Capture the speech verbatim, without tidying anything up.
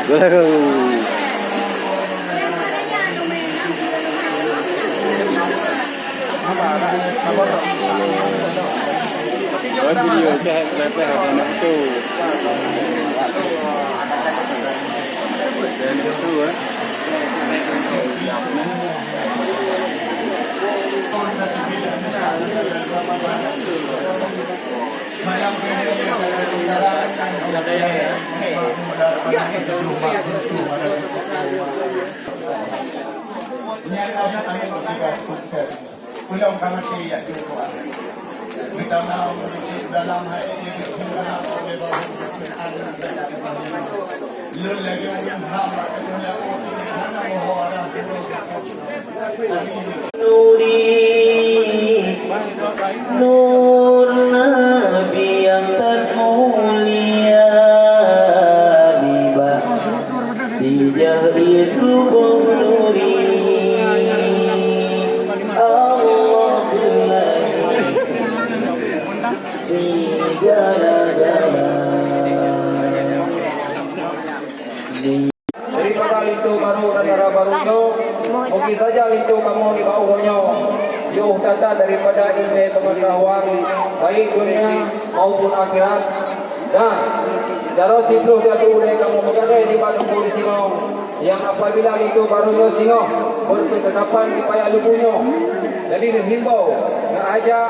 Go lah kau. Buat video cek lepas ada nak tu. Dan tu eh. Nyan adalah sukses. Ulôn ka maté, ya Tuhan. Geutanyoe meucit dalam hai, lôn lagèe nyang hamba teumeulakèe hana meuhora. Nuri, nur Nabi yang termulia, nibak Khadijah itu Nuri. Allah telah segala-gala. Daripada linto barô dan dara barô nyoe, mungkin saja linto kamoe di bak uroe nyoe, yoh that-that daripada ileumèe peungeutahuan, baik dunia maupun akhirat. Dan, jaroe siplôh datu ulèe kamoe meugadôh di bak teungku disinoe, nyang apabila linto barô nyoe singoh beureukat teukapan di paya lubu nyoe, jadi neuhimbau, neuaja,